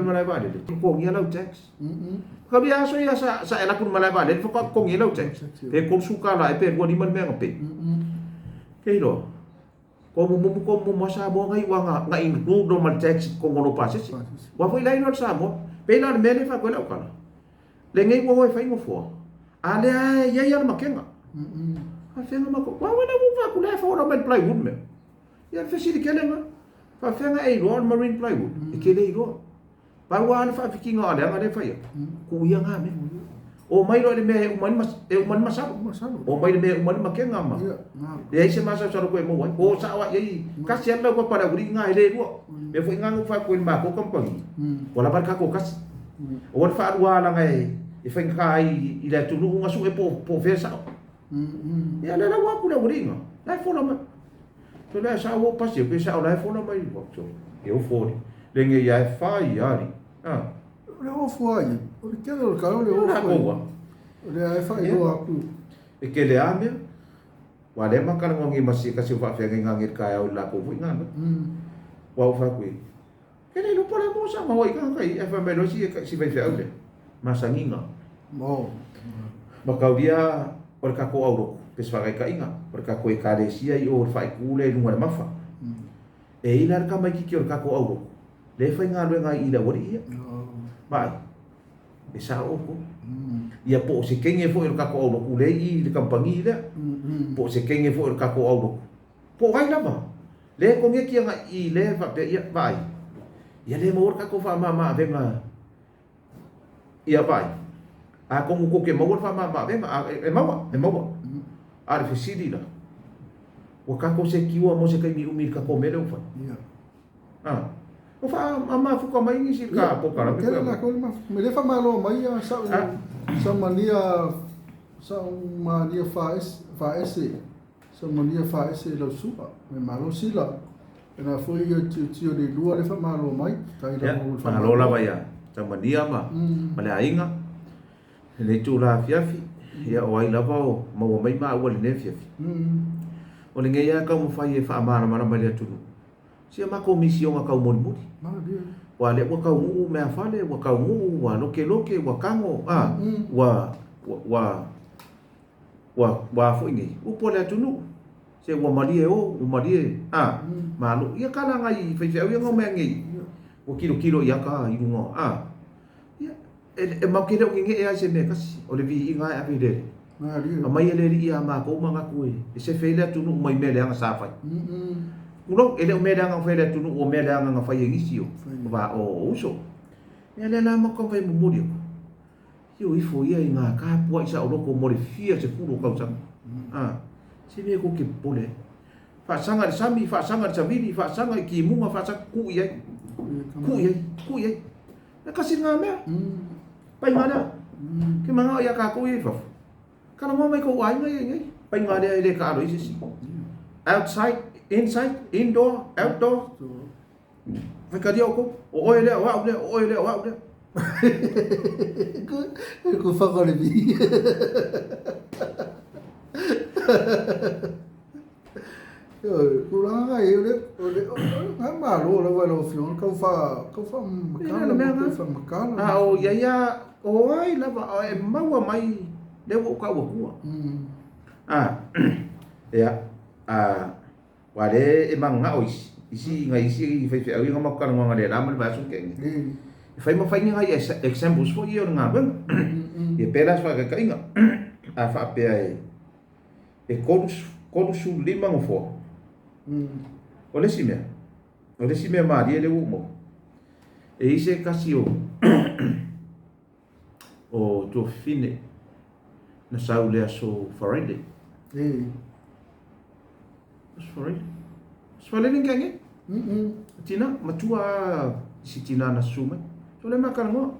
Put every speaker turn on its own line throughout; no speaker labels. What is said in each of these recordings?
le malae vaalele, totogia lau tax. Kau ia aso ia sa sa e alu atu i le malae vaalele faatoa totogi ai lau tax. Pe $30 ea pe 25 le mea na pay. Ke iloa. Ko mumu ko mumu a Samoa ngai ua nga nga include lo ma le tax i totonu o lou pasese. Ua foi la iloa le Samoa. Pei la o le mea lea e fai atu ai lau tala. Lenei ua o e fai nofoa, a lea e i ai lava le makega. Faafefea matou, aua ua fai atu la e fola mai le plywood mea. Ia le fesili tele lena. Faafefea ona e iloa o le marine plywood? E te le iloa. Pau lava le faafitiga o aleaga lea e fai atu, tuu ia na mea. Omai loa i le mea e uma ai e uma ai le masalo. Omai i le mea e uma ai le makega ma leai se masalosalo toe maua ai. O sao lava i ai, tasi lava le laupapa a le aualii lena e le lua. Mea foi lena na ou fai atu ai i le matou kamupani, ua lava le tatou tasi. Aua le faalua leaga e faigata ai i le atunuu ona sue po o fea e sao. Ia lea la ua atu le aualii lena, la e fola mai. So lea sa ua ou pasi atu, e sao la e fola mai e ofo alii. Lenei lava e fai alii. Ah.
O le ofo a ia, o le tele o le kala o le ofo. O lea e faailoa atu.
E tele lava mea. Aua lea ma talanoa nei ma se tasi o faafeagaiga nei i le taeao i le latou foi galuega. Aua ua fai atu i E le iloa po o le a mo sa maua i tagata ia, ae fai mai loa si faifeau lea, masaniga. Mataulia o le tatou aulotu, pe se faataitaiga, o le tatou ekalesia i o i le faaitu lea i luga o le mafa. E i ai la le tamaititi o le tatou aulotu, lea e faigaluega ai i le aualii ia. Vaai, e sao outou. Ia po o se teine foi o le tatou aulotu lea e i i le kamupani lea, po o se teine foi o le tatou aulotu, Po o ai lava, lea e koneti agai i lea e faapea, ia, vaai, ia le maua le tatou faamama-avega, ia, vaai, atonu tou te maua le faamama-avega, a, e maua, e maua. A o le fesili la, ua tatou secure mo se taimi umi i le tatou mea lea ua fai? A, ua faamafuta mai nisi i le ta polokalame.
Tele latou le mafuta mai. Lea faamalo mai ia sau, sau mania, sau mania faese, faese. Samaria faaese i lau su'a, me malo sila. Ena foi ia tiotio le lua le faamalo mai. Tai
lava mo le faamalo. Malo lava ia Samaria ma ma le aiga. Lenei itula afiafi, ia o ai lava o maua mai maua i lenei afiafi. O lenei lava e taumafai e faamalamalama i le atunuu si a matou misiona taumolimoli. Aua o lea ua taunuu meafale, ua taunuu, ua lokeloke, ua tago, a, ua, ua, Ua, ua a foi nei? Upu a le atunuu, se ua malie o, ua malie, a, malo. Ia kala ngai faifeau ia ngau mea nei. Ua tilotilo i aka i luga, a. Ia, e, e matou te le o nene'e lava i se mea e tasi, o le viiga e ave i le Alii. Aumai e le Alii ia matou manatu e, e sefe ai le atunuu mai mea leaga sa fai. Tulou, e le o mea leaga na fai e le atunuu, o mea leaga na fai e nisi o, o, o uso. Ia lea la matou taumafai e momoli atu. Io ifo ia i ngā tapuaʻi saoloto mo le fia sefulu o tausaga. A, se mea tou te popole ai. Faasaga i le sami, faasaga i le savili, faasaga i timuga, faasaga, tuu i ai. Tuu i ai, tuu i ai. E kasi ngā mea. Paiga lea. Ke manao ia kākou ia i fafo. Talanoa mai kou aiga ia i nei. Paiga lea e le taalo ai se isi. Outside, inside, indoor, outdoor. Faitalia outou, o oe lea, o au lea, o oe lea, o au lea.
Ko whaka le mi. Tulaga e o le o le nga malo lava lau afioga kau fa kau fa makala kau fa makala.
A o ia ia o ai lava e maua mai le ua ou tau atua. A ia a Aua lea e mananao isi, isi nai isi faifeau ia na matou talanoaga le la ma le vaiaso na tea nei, e fai ma fai ni nai examples foi ia o le galuega. Ia pei la se faataitaiga, a faapea e e 35 nofoa, o le isi mea, o le isi mea malie lea ua ou maua, e i ai se tasi o o tuafafine na sau i le aso Friday. Aso Faraile. Aso Faraile ni kai Tina, matua i si tina na susu mai. So le ma talanoa.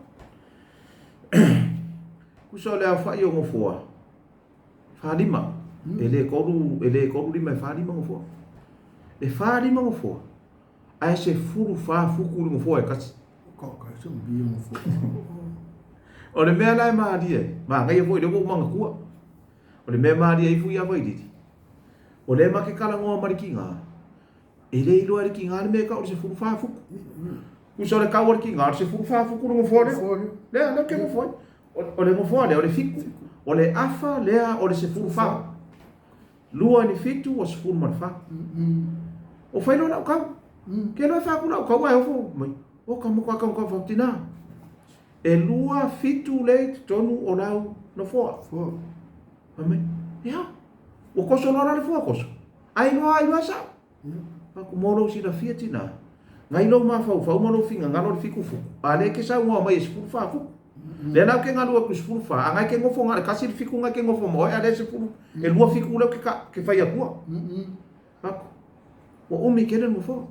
Kusa o le aofai o nofoa, 45. E le 3, e le 35, e 45 nofoa. E 45 nofoa, ae 14 futu le nofoa e tasi. O le mea la e malie ai, manaia foi lea ua ou manatua. O le mea e malie ai foi ia Vailili, o lea ma te talanoa ma le tiga, e le iloa e le tiga le mea e tau o le 14 futu. Usa o le kau o le kiga, o le 14 fuku le gofoa lea. Lea, lea ke gofoa ai. O le gofoa lea, o le 7. O le afa lea o le 14. 2 ni 7 ua 14. O fai loa lau kau. Ke loa e faaku lau kau ae ofo mai. O ka moko a kau kau fautina. E 2 7 le i totonu o lau nofoa. Fai mai, ia, ua koso loa la le fua koso. Ai loa, ai loa sao. Aku mo lou silafia tina. Ngai lou mafaufau ma lou finagalo le 7 fuku. A le ke saunoa mai e 14 fuku. Lea la ou ke galu atu i 14, a ngai ke gofo na o le 1 le 7 ngai ke gofo ma oe, a le 10, e 2 7 lea ou ke fai atua. Aku, ua umi tele le nofoa.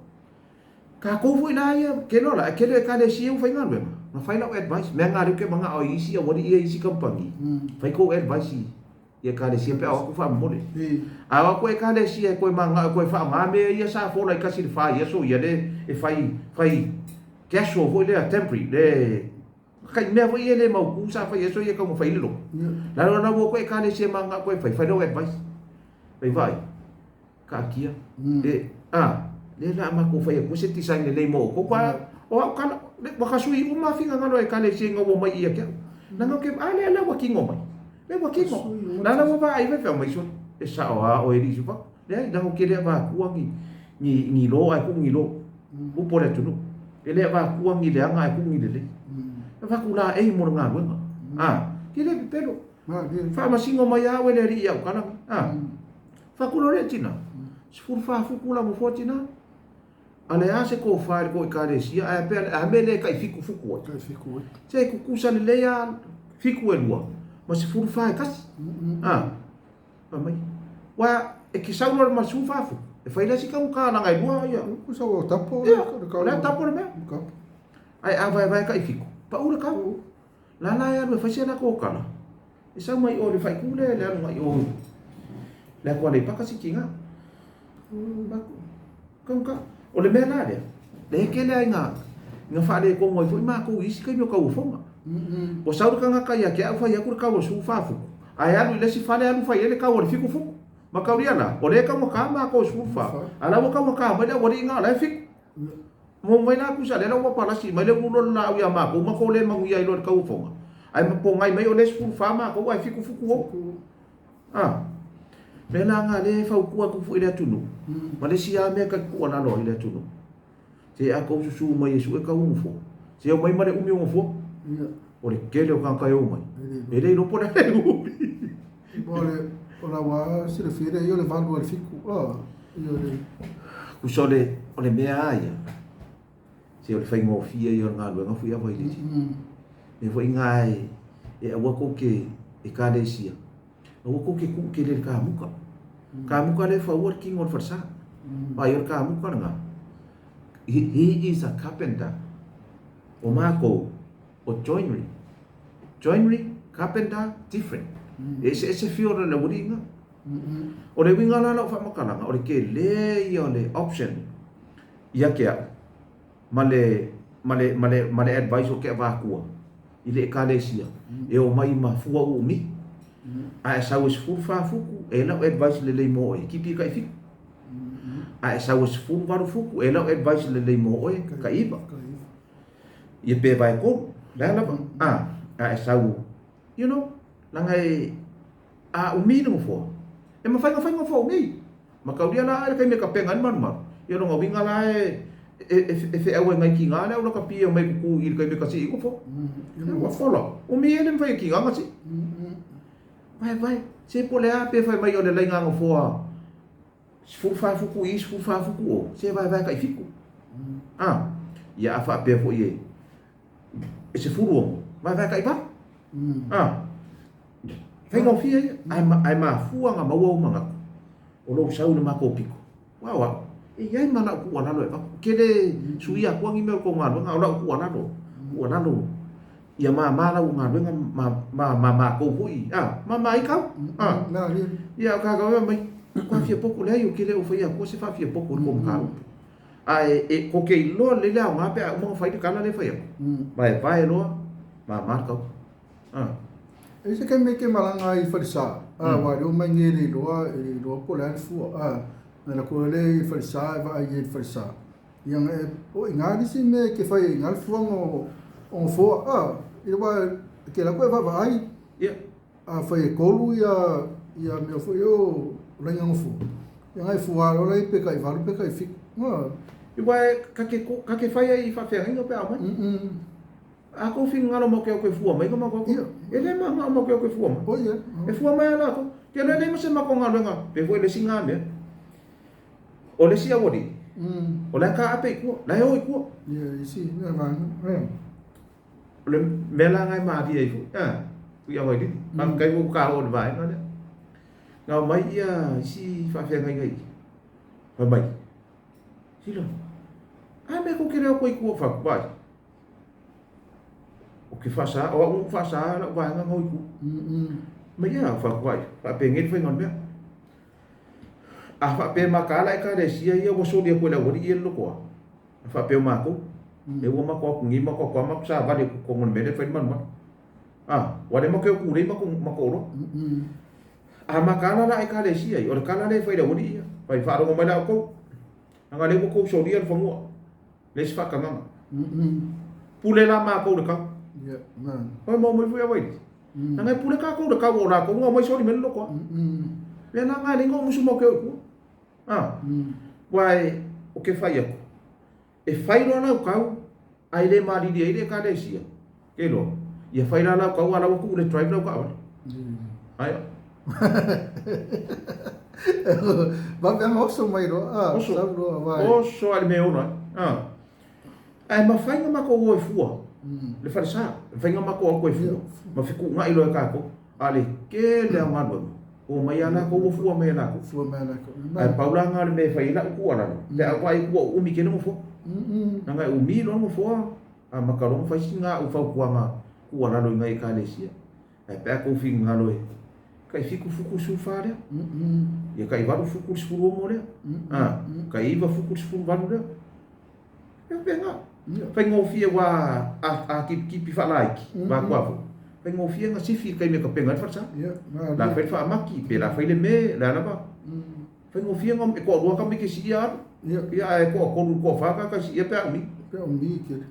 Tatou foi la ia, tele o la, e tele o ekalesia ua faigaluega, na fai lau advice, mea na lea ou te manao i isi aualii ia i isi kamupani, fai kou advice i i ekalesia pe a o atu faamomole. A o atu ekalesia e toe manao e toe faaaoga mea ia sa fola i 1 i le 4 i aso ia le e fai fai casual foi lea temporary le kai mea foi ia le mautu sa fai aso ia taumafai le lotu. La la ua atu ekalesia e manao toe fai, fai lau advice. Fai vaai. Taatia. E, a, lea la a matou fai atu se design lelei mo outou. Pa, o au kala, ua ka sui uma finagalo a ekalesia ina ua omai ia te au. Leaga ou te, a lea la ua tino mai. Lea ua tino. La la ua vaai faifeau mai sole. E sao a oe alii Suafa. Leai, leaga ou te le avatua ni, ni, ni lo ae tuu ni lo. Upu a le atunuu. E le avatua ni leaga ae tuu ni lelei. E avatu laei mo le galuega. A, te le pepelo. Faamasino mai a oe le alii i au tala nei. A. Faatula lea tina. 14 fuku la nofoa tina. A le a se tofa i le tou ekalesia ae pea a mea le tai 7 fuku ai.
Tai 7 ai.
Se tutusa lelei a 7 e 2 ma 14 e 1. A. Fai mai. Ua e ke sau loa ma 14 fuku. E fai lea si taugata laga e 2 ia.
Ku sau o tapo.
Ia, o lea tapo le mea. Ae a vaevae tai 7. Pau le kau. La la e alu e fai se lako kala. E sau mai o le faaitu lea le alu mai o le atu Aleipata si tiga. Kaugata. O le mea la lea, lea e tele ai ina faaletonu ai foi matou i isi taimi o tauofoga. Ua sau le tagata ia te au fai atu le kau o le 14 futu, ae alu i le isi fale alu fai ai le kau o le 7 futu. Mataulia la, o lea e taugata matou i le 14, a o la ua taugata mai le aualii na o la e 7. Mo mai la tusa lea la ua palasi mai le ulu o le laau ia matou matou le manuia ai loa i le tauofoga. Ae pogai mai o le 14 matou ae 7 futu o. A. Mea la na lea e fautua atu foi i le atunuu. Ma le isi lava mea ta te tuualalo ai i le atunuu. Se a tou susu mai e sue tau nofoa. Se omai ma le umi o nofoa. O le tele o tagata e omai. E le iloa po o le a le umi.
O le o la ua silafia lea ia o le 8 o le 7. Oh, ia o le
Tusa o le o le mea lava ia, se o le faigofie ia o le galuega foi ava i le Mea foi na e e aua tou te ekalesia, aua tou te tuu tele i le kamuka. Kamuka lea e faua le tino o le falesa. Vaai o le kamuka lena, he is a carpenter. O matou, o joinery. Joinery, carpenter, different. E eseese field o le aualii lena. O le uiga la o lau faamatalaga, o le tele ia o le option ia te au ma le, ma le, ma le, ma le advice o ke avatua i le ekalesia e omai ma fua uumi. A e sau e 14 futu, e lau advice lelei mo oe, kipi e tai 7. A e sau e 18 futu, e lau advice lelei mo oe, tai 9. Ia pe vae 3, le a lava, a, a e sau, you know, leaga e, a umi le nofoa, e mafai ona fai nofoa umi. Mataulia la le taimi e tapena ai le malumalu, ia lona uiga la e, e, e feau ai nai tiga le au lakapi e omai kuku i le taimi e kasii nofoa. Ua fola, umi e le mafai e tiga ona sii. Vaevae, se po o le a pe fai mai o le laina nofoa 14 futu i, 14 futu o, se vaevae tai 7. A, ia a faapea foi e, e 16, vaevae tai 8. A, faigofie ia, ae mafua ona maua ou manatu, o lou sau i le matou pito. Aua o au, e i ai ma lau tuualalo e avatu. Ou te le suia atua ni mea o le tou galuega, a o lau tuualalo, tuualalo ia mama lau galuega ma ma matou foi, a, mama ai kau, a. Ia, o kākau e mai, faafiapoto, leai, ou te le o faia atua se faafiapoto i le tou mataupu. Ae e tou te iloa lelei le aoga pe a uma ona fai le tala lea e fai atu. Vaevae loa, mama le kau. A.
E i ai se taimi e te malaga ai i falesa, a, aua o lea ua mai nei e le iloa, e le iloa po o le a le fua, a, na alu atu lea i falesa e vaai ai i le falesa. Ia nga e o i ngā nisi me ke whai i ngā fuanga o o ngofoa a i le wā ke la koe vaavaai
Ia.
a whai e kolu ia ia mea foi o lainga ngofoa. Ia nga e fua loa lai pe kai valu pe kai fiku. Nga.
I wā e ka ke ka ke whai ai i whawheangainga pe a mai. A kou finagalo mau ke au koe fua mai ka mako
Ia.
E le ma ma mau ke au koe fua mai.
O ia.
E fua mai ala ko. Ke le le ma se mako galuega pe foi le isi nga mea. O le isi aualii. O la e ka ape i tua, la e o i tua.
Ia, isi mea vaega.
O le mea la nga e malie ai foi. A, ui awa i lili. Faafetai ua ou ka oo i le vaega lea. Na omai ia isi faafeagaiga i i. Fai mai, Sila, a mea kou te le o koe i tua? Fai atu, Vaai. O ke faasa, o au faasa lau vaega ngau i tua. Mai ia, fai atu, Vaai, faapengei le faiga o le mea. A faapea mataala ekalesia ia ua soli atu e le aualii ia le lotoa, a faapea o matou, lea ua matou o atu nei matou atu lava matou savali atu i totonu o le mea lea e fai le malumalu. A, ua le matou o tulei matou matou oloa. A mataala la ekalesia ia, o le tala lea e fai i le aualii ia, fai faalogo mai la outou, leaga lea ua outou solia le fanua, leai se faatagaga. Pule la matou i le tau. Oi maua mai foi Awaili. Leaga e pule tatou i le tau o latou na omai soli mai le lotoa. Lea la na e leai na ou musu mau ke o i tua. A, ua e, o ke fai atu, e fai loa lau tau, ae le malili ai le ekalesia, ke iloa, ia fai la lau tau a la ua tuu i le drive lau taavale. Aia.
Vave aga oso mai loa, a,
Oso.
sau loa, vai.
Oso a le mea e ola ai. A. Ae mafai ona matou o e fua le falesa, e mafai ona matou o atu e fua ma fetuunai loa e tatou, a o le tele lava o galuega, ua omai lava latou ua fua mai e latou.
Fua mai e latou.
Ae pau la lena o le mea e fai ai lau tuualalo, pe a ou vaai atu ua uumi tele nofoa. Leaga e uumi loa nofoa, amata loa ona fai sina au fautuaga tuualalo i nai ekalesia. Ae pe a tou finagalo e tai 7 futu le 14 lea, ia tai 8 futu le 16 lea, tai 9 futu le 18 lea. E faapena. Faigofie aua a tipitipi faalaiti, vatua foi, faigofie ona sifi i le taimi e tapena ai le falesa. La fai le faamati, pe la fai le me, le a lava. Faigofie ona e toalua tamaiti e siia alu. Ia ae toatolu i le toafa tagata e siia pe a umi.
Pe a umi tele.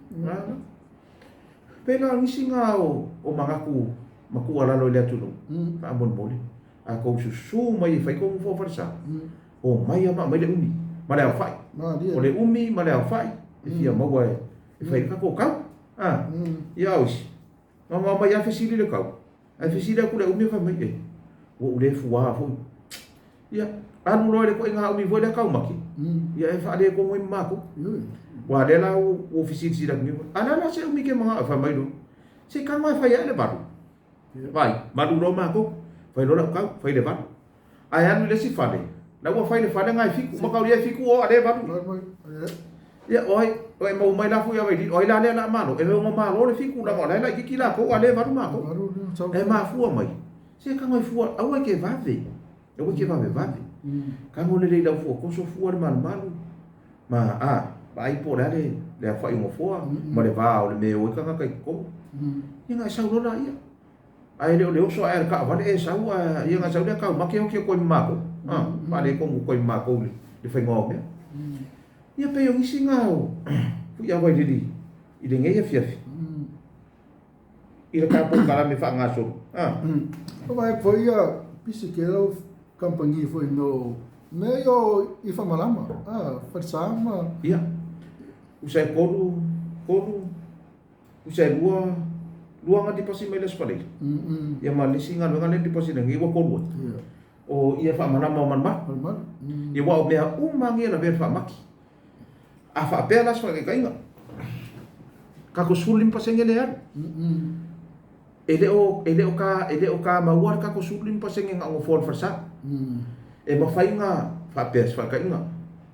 Pei la o nisi na o manatu ma tuualalo i le atunuu, faamolemole, a tou susu mai e fai tou nofoa falesa, omai lava ma aumai le umi ma le aofai. O le umi ma le aofai e fia maua e fai ai le tatou tau. A, ia o isi, na ona omai lava fesili i le tau, ae fesili atu i le umi fai mai, e, ua ou le fuā foi. Ia, alu loa i le ituaiga umi foi lea taumate, ia e faaletonu ai ma matou. Aua o lea la ua ou fesilisili atu nei, a o le a la se umi e te manao e fai mai loa, se i tago lava e fai ae le valu. Vaai, malu loa matou, fai loa lau tau, fai le valu. Ae alu i le isi fale, la ua fai le fale lena e fitu, mataulia e fitu o a le valu. Ia, o ai, o e maua mai la foi Availili, o ai la lea o le a malo? E ono malo le fitu, leaga o la e laitiiti latou a le valu matou. E mafua mai, se tago e fua, aua e te vave, aua e te vavevave. Tago lelei i lau fua toso, fua le malumalu, ma a, vaai po o le a le aofai o nofoa, ma le va o le mea e o ai tagata i totonu. Ia ona e sau loa laia. Ae le o le oso ae a le taavale e sau ae ia ona sau lea taumate oti atu ai ma matou. A, faaletonu atu ai ma matou le faiga o mea. Ia pei o nisi na o Fuiavailili i lenei afiafi. I le ta polokalame faagasolo. A.
O vaai foi ia pisi ke lau kampangi foi no mea ia o i Famalama, a, Falesa ma.
Ia, usa e kolu, kolu, usa e lua, lua na deposit mai le Aso Faraile. Ia ma le isi galuega lea na deposit nei ua kolu ai. O ia Faamalama o Malumalu. Ia aua o mea uma lava ia e lavea i le faamati. A faapea la se faataitaiga, tatou 15% lea e alu, e le o, e le o ta, e le o ta maua le tatou 15% na o nofoa o le falesa. E mafai ona faapea se faataitaiga,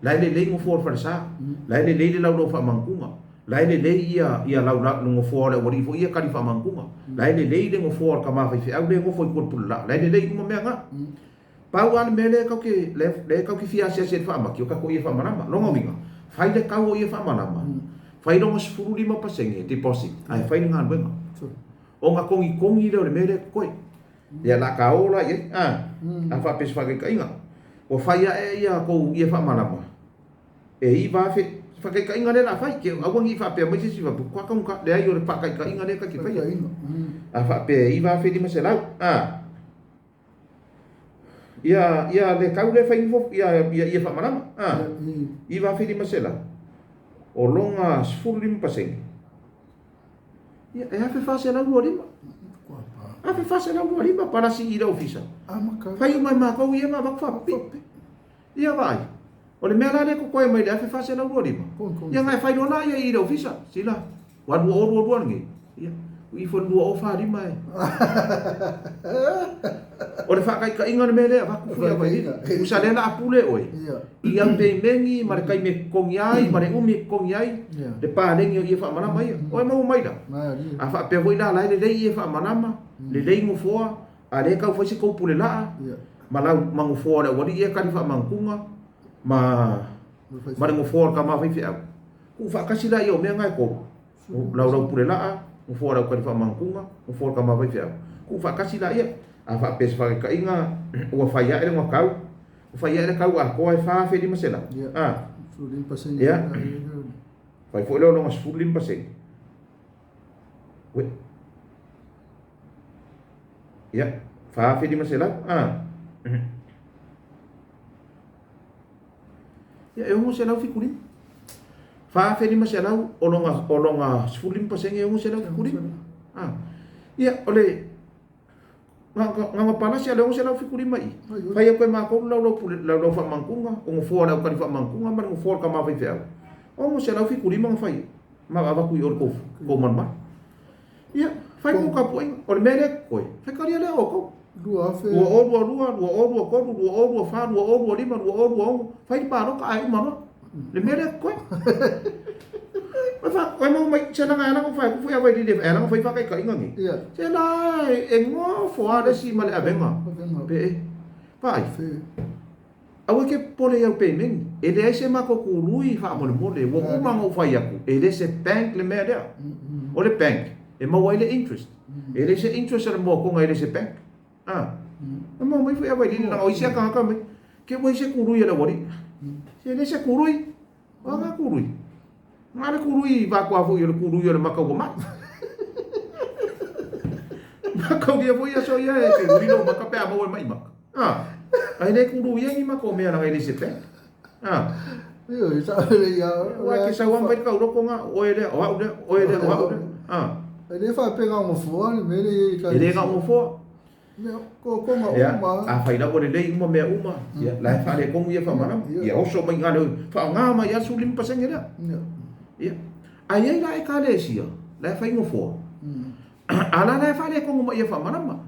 la e lelei nofoa o le falesa, la e lelei le laulau faamanutuga, la e lelei ia, ia laulau, le nofoa o le aualii foi ia e tali faamanutuga, la e lelei le nofoa o le tama faifeau lea e nofo i tua i le pulelaa, la e lelei uma mea na. Pau lava le mea lea tatou te, lea tatou te fia asiasi ai i le faamati, o tatou ie faamalama. Lona uiga, fai le tau o ie faamalama, fai lona 15% deposit, ae fai le galuega. Ona togitogi lea o le mea lea e totoe. Ia o le a ta o la i ai, a, a faapea se faataitaiga, ua fai ae ia tou ie faamalama, e 9,000 Se faakaitaiga lea o le a fai, ke aua ne i faapea mai se isi faapea, ua taugata. Leai, o le faakaitaiga lea ta te faia. A faapea e $9,500, a, ia, ia le tau lea e fai ifo, ia, ia, ia faamalama, a, $9,500, o lona 15%, ia, e $1,425. $1,425 palasi i le ofisa. Fai uma e matou ia ma avatu faapipii. Ia vaai. O le mea la lea e totoe mai i le 1425, ia na e fai loa laia i le ofisa, sila, ua 2022 lenei, ia, ua ifo i le 2045 e. O le faataitaiga le mea lea e avatu fua vailili. Tusa lea la a pule oe, i au peimeni ma le taimi e totogi ai ma le umi e totogi ai le paleni o ie faamalama ia. Oe maua mai la? A faapea foi la la e lelei ie faamalama, lelei nofoa, A lea e tau fai se tou pule laa ma lau ma nofoa o le aualii ia e tali faamanutuga ma ma le nofoa o le tama faifeau. Tuu faatasi laia o mea na e tolu, lau lau pule laa, nofoa o le au tali faamanutuga, nofoa o le tama faifeau. Tuu faatasi laia. A faapea se faataitaiga ua fai ae lona tau, ua fai ae le tau atoa e $4,500. A. Ia. Fai foi lea o lona 15%. Ué. Ia, $4,500, a. Ia, e $675. $4,500 o lona, o lona 15% e $675. A. Ia, o le, na ona palasi a le $675 i. Fai atu e matou le laulau pule, laulau faamanutuga, o nofoa o le aukali faamanutuga ma le nofoa o le tama faifeau. $675 na fai, ma avatu i o le tou, tou malumalu. Ia, fai kou tapuaiga. O le mea lea e totoe, faitalia lea outou. 2022, 2023, 2024, 2025, 2026, fai le palota ae uma loa. Le mea lea e totoe. Oi fa, oi mau mai, se laga e ala ona fai atu foi a Vailili e ala ona fai faataitaiga nei. Se la e nofo lava le isi ma le avega. Pe e. Vaai. Aua e te popole i au pemeni, e leai se matou kului faamolemole, ua uma ona ou fai atu, e le se bank le mea lea. O le bank, e maua ai le interest. E leai se interest a le moakoga e le se bank. A, e maua mai foi a Vailili, leaga o isi a tagata mai, ke ua i se kului a le aualii. Se e le se kului, o a nga kului? Na le kului vakoa foi o le kului o le maka ua mai. Makaulia foi aso ia e te ui lou maka pe a maua e mai maka. Ah, ai le kulu ia ni maka o mea langa i le se pe. Ah.
Io, sa le ia.
Ua ke sau ambai ka uroko nga oe lea, o au lea, oe lea, o au lea. Ah.
E le faapea ngofoa ni mele i
ka. E le ngofoa.
Mea kokonga uma.
Afai lava ua lelei uma mea uma, ia, la e faaletonu ia faamalama. Ia oso mai i le faaaoga mai lava le 15% lea. Ia. Ae i ai la Ekalesia, la e fai nofoa. A la la e faaletonu mai ia faamalama.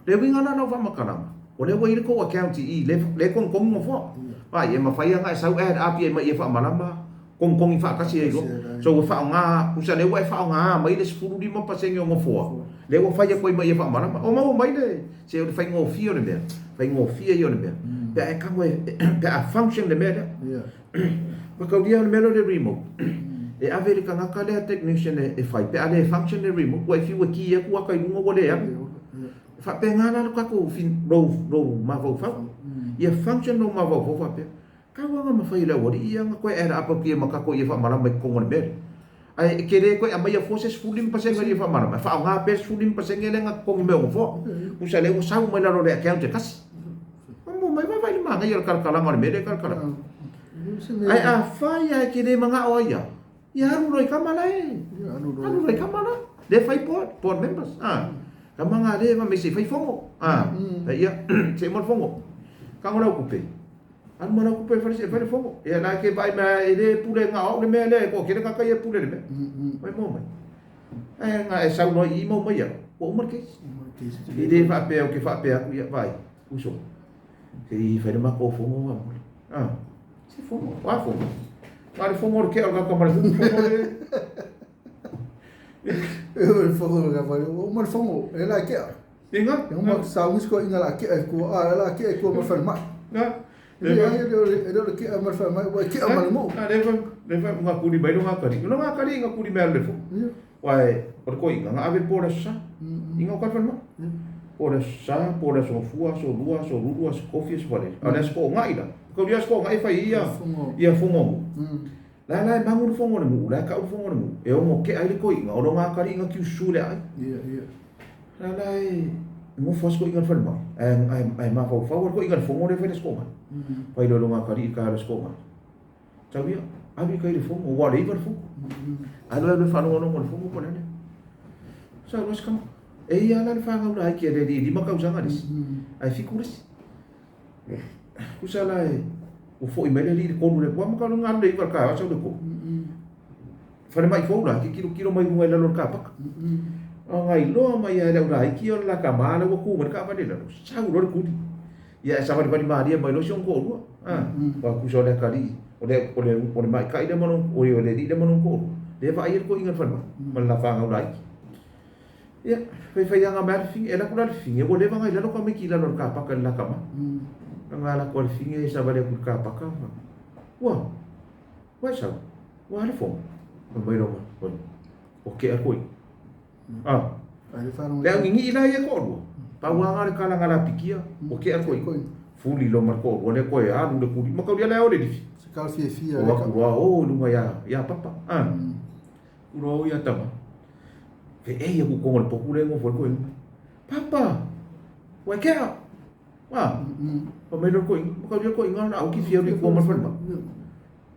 Le uiga la o lau faamatalaga, o lea ua i ai le tou account i i, lea e togitogi nofoa. Vaai, e mafai lava ona e sau add up i ai ma ia faamalama, togitogi faatasi ai loa. So ua faaaoga, tusa lea ua e faaaoga mai le 15% o nofoa, lea ua fai atu ai ma ia faamalama. O maua mai le, se o le faigofie o le mea, faigofie ia o le mea. Pe a e tago e, pe a function le mea lea. Mataulia o le mea lea o le remote, e ave i le tagata lea technician e fai, pe a le function le remote, ua e fiu e ki atu ata i luga ua le alu. E faapena la lo tatou, lou mafaufau. Ia function lou mafaufau faapea. Tau lava ma fai e le aualii ia na toe add up atu ia ma tatou ia faamalama i totonu o le mea lea. Ae e te le toe aumaia fua se 15% ia faamalama, e faaaoga pea le 15% lea na totogi mai o nofoa. Tusa lea ua sau mai lalo o le account e tasi. Maua mai, vaavaai le manaia o le talakalaga o le mea lea e talakala atu. Ae afai lava e te le manao ai ia, ia alu loa i tama la e, alu loa i tama la. Lea e fai board, board members. Ah. Tama nga le ma me se fai fono. Ah. Ia, se mo le fono. Kango lau kupe. Alu ma lau kupe e fale se fai le fono. Ia la ke vai ma e le pule nga au le mea lea e toatele tagata ia e pule le mea. Mai mo mai. Ae nga e sau loa i i mau mai au, ua uma le case. E le faapea ou te faapea atu ia vai, uso. Se i fai le matou fono nga mole. Ah, se fono, o a fono? A le fono o le kea o le tagata ma le fono le.
E o le fono le ma le uma le fono e la kea.
Inga?
E uma sa unis ko inga la kea e kua, a la kea e kua ma whare mai.
Nga?
E le ai e le o le kea ma whare mai, ua e kea ma le mo.
A le fa, le fa nga kuli mai lo nga kali. Lo nga kali nga kuli mai le fo. Wa e, o le koiga, nga ave po le sa. Inga o ka whare mai. Po le sa, po le so fua, so lua, so lulu, so kofi, so whare. A le so ko nga ila. Ko lia so ko nga e whai ia, ia fongo. La la e magu le fogo o le nuu, la e kau le fogo o le nuu, e ono kea ai le koiga, o loga akaliga kiususu le aai.
Ia, ia.
La la e nofo lava si toeaina i le falemai, ae mafaufau lava le toeaina i le fono lea e fai i le Aso Toonai. Fai loa e lona atalii i le taeao o le Aso Toonai, Tau ia, alu i tai i le fono, ua le 9 le fono. Alu alu e faalogologo i le fono po o le a le mea. Sau loa si tama. E ia la le fanau laiti a le alii e 5 tausaga le isi, ae 7 le isi. Tusa la e ua foi mai le alii i le 3 i le aoga, ma alu le 9 i le taeao sau i le 3. Falemai fou la, e tilotilo mai luga i lalo o le kapaka. Ona iloa mai lava e le au laiti ia o le la tama la ua tu mai le taavale i lalo, sau loa le tuli. Ia ae savalivali malie mai loa si ona toalua. Aua tusa o le atalii, o le, o le, o le maaitai lea ma lona, oi o le alii lea ma lona toalua, lea e vaai ai le toeaina i le falemai ma le la fanau laiti. Ia, faifaiaga mai lava le fafine, e alu atu la le fafine, ua leva ona i lalo tamaiti i lalo o le kapaka i le la tama. Ona alu atu lava le fafine savali atu i le kapaka, ua, Ua e sau, ua a le fono? Fai mai lona, oi, ua tea le toeaina. A, le au ninii la ia e toalua, pau lava na o le tala na lapikia, ua tea le toeaina. Fuli loa ma le toalua lea toe alu le tuli, mataulia la e o le lifi. O atu loa o i luga ia Papa, a, tu loa o ia tama, feei atu i totonu o le potu lea e nofo ai le toeaina. Papa, ua e tea? A, fai mai loa le toeaina, mataulia le toeaina o le a oti fia alu i tua ma le falemai.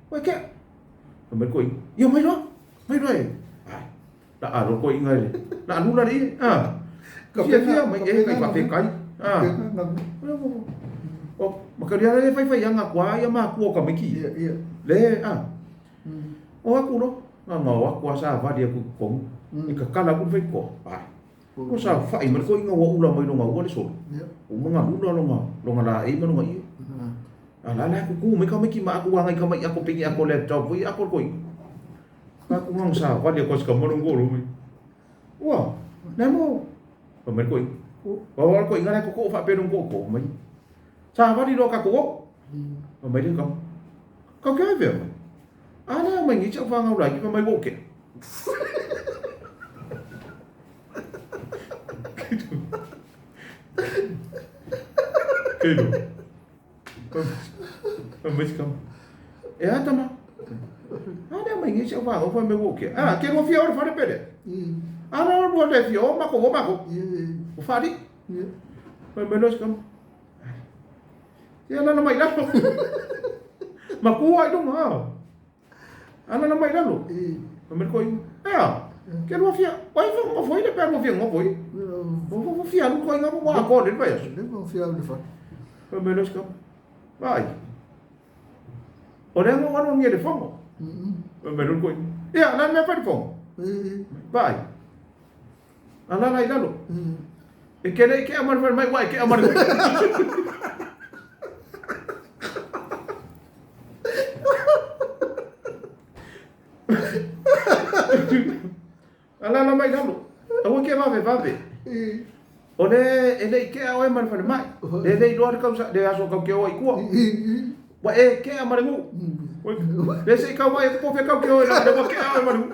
Ua e tea. Fai mai le toeaina, ia mai loa, mai loa e. Ai, laa loa le toeaina i le, laa lula le ie, a. Fiafia mai, e kai faafetai. A. O, mataulia la le faifaiaga atu a ia matua o tamaiti ia. Le, a. O atu loa, na ona o atu lava savali atu i totonu, e tatala atu le faitotoa, ai. Ua saofai mai le toeaina ua ula mai lona ua le solo. Ua uma ona lula lona, lona laei ma lona ie. A la la e tutu mai tamaiti ma aku agai tama i ako peni ako laptop foi ako le toeaina. Aku na ona savali atu a si tama lona toalua mai. Ua, le mo. Fai mai le toeaina. Ua le toeaina la e totoo faapea lona tootoo mai. Savali loa tatou o. Fai mai le tama. Kau ke ai vea mai. A lea mai nei si au fanau laiti fai mai ua ou tea. Kei do. Fai mai si tama. E a tama. A lea mai nei si au fanau fai mai ua ou tea. A, ke lua fia o le fale pele. A la lua le fia o mako o mako. O whaari. Fai mai loa si tama. Ia alala mai lalo. Makua i luga ao. Alala mai lalo. Fai mai le toeaina, Ea, ke lua fia, oi fa ngofo i le pea lua fia ngofo i. Ua fia alu toeaina ua atoa le vaiaso. Fai mai loa si tama, Vaai, o lea na ou alu agia i le fono. Fai mai loa le toeaina, Ia, o le a le mea e fai i le fono? Vaai, Alala i lalo. E te le i kea ma le falemai ua e kea ma le Alala mai lalo. Aua ke vave vave. O le e le i kea oe ma le falemai. Le le iloa le kausa le aso kau ke oa i tua. Ua e kea ma le nuu. Le se i kau mai e po fe kau ke oe la le ua kea oe ma le nuu.